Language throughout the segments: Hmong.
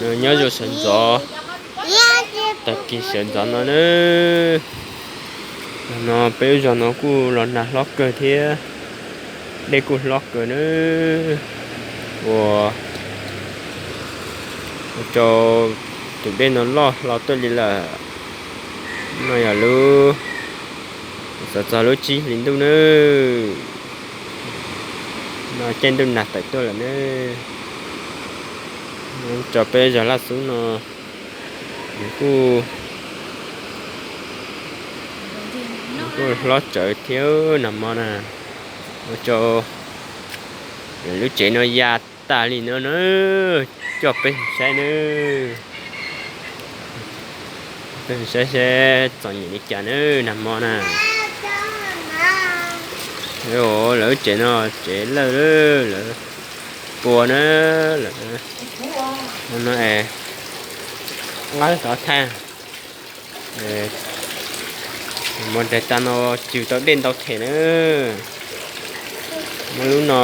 Nyob zoo sawv ntxov, tag kis sawv ntxov no na. No peb lub zos no kuj los nag hlob kawg thiab, dej kuj hlob kawg na. Ua rau tus dej no loj hlo tuaj li lawm. No yog lub, xav txog lub tsib hlis ntuj na. No caij ntuj nag tawm tuaj lawm na. Rau peb zos Laj Xub no, nws kuj, nws kuj hlob tsawv thiab nag hmo na. Ua rau lub tsev no ya tag li no na. Coj peb saib na, peb saib seb txom nyem li cas na nag hmo na. Lawv lub tsev no tsev lawj, lawv pua na, lawv no es qab xov thaj, muab nres tas no cws tau dej ntau them na. Muab lub no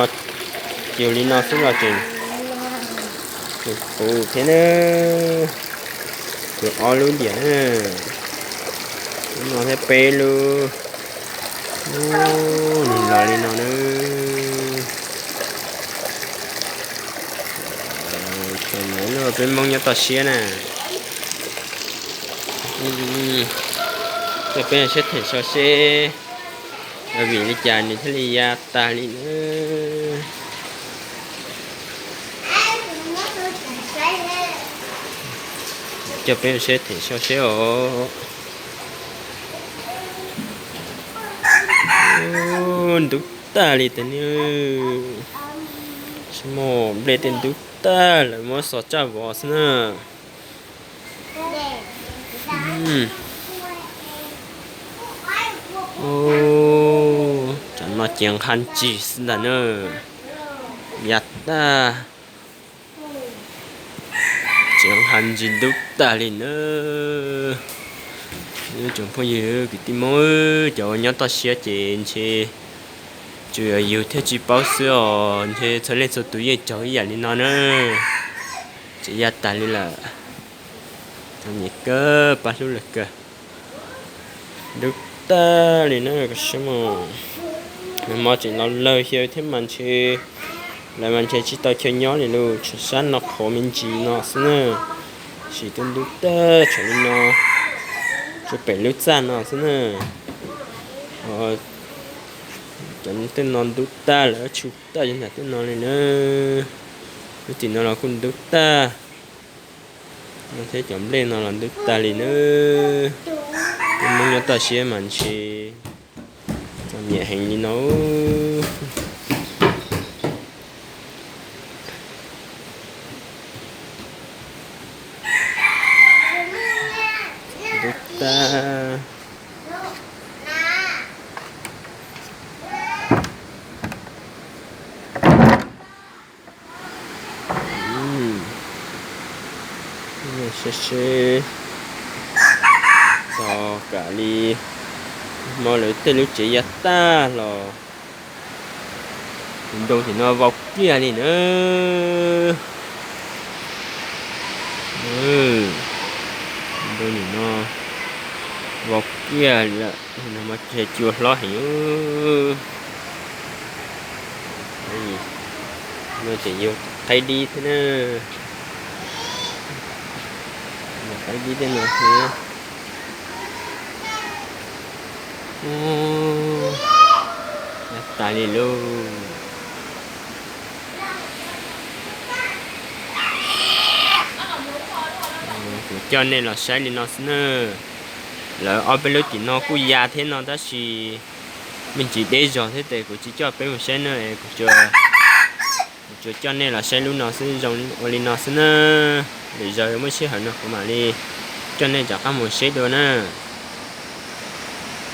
cws li no xwb los tseem, tseem puv thiab na. Cws ob lub ntiam na, lub no thiab peb lub. Nws los li no na. Thaum no peb Hmoob nyob toj siab na. Coj peb saib them so seb vim li cas nws thiaj li ya tag li na. Coj peb saib them so seb os. Ntub tag li tes ni. Sib muaj nplej tej ntub tag lawm, muab xov tsaj vov xwb na. Tsam no ces nqha ntsis xwb ntag na. Ya tag. Ces nqha ntsis ntub tag li na. Tsoom phooj ywg kwv tij Hmoob, cov uas nyob toj siab ces ntshe tsuas yog yus thiaj tsis paub xwb os, ntshe txhua leej txhua tus yeej raug ib yam li no na. Ces ya tag li lawm. Txom nyem kawg, pab hlub lawm kawg. Ntub tag li na, koj saib mas. Nag hmo tseem los lawg xyaw thiab mas ntshe lawv mas ntshe tsis tau chaw nyob li lauj, tshuav sab no qhuav me ntsis no xwb na. Sim twb ntub tag tshuav li no, tshuav pem lub txaj no xwb na. Cov tej no ntub tag lawm, tshu tag zoo nram tej no li na. Lub tim no los kuj ntub tag. No thiab cov nplej no los ntub tag li na. Peb Hmoob nyob toj siab mas ntshe txom nyem heev li no. Ntub tag. Saib seb, tos kam li hmo lawv tej lub tsev ya tag los tus ntoo tim no vau kiag li na. Tus ntoo nim no vau kiag li lawm, no mas cua hlob heev. No ces yog qaib dib thiab na. Qaib dib tej no thiab. Ya tas li lauj. Kuv coj nej los saib li no xwb na. Lawv ob peb lub tim no kuj ya thiab no tab sis me ntsis deb zog thiab ces kuv tsis coj peb mus saib na, kuv tsuas coj nej los saib lub no xwb, zoo ua li no xwb na. Lwm zaus muaj sij hawm no kuv mam li coj nej rov qab mus saib dua na.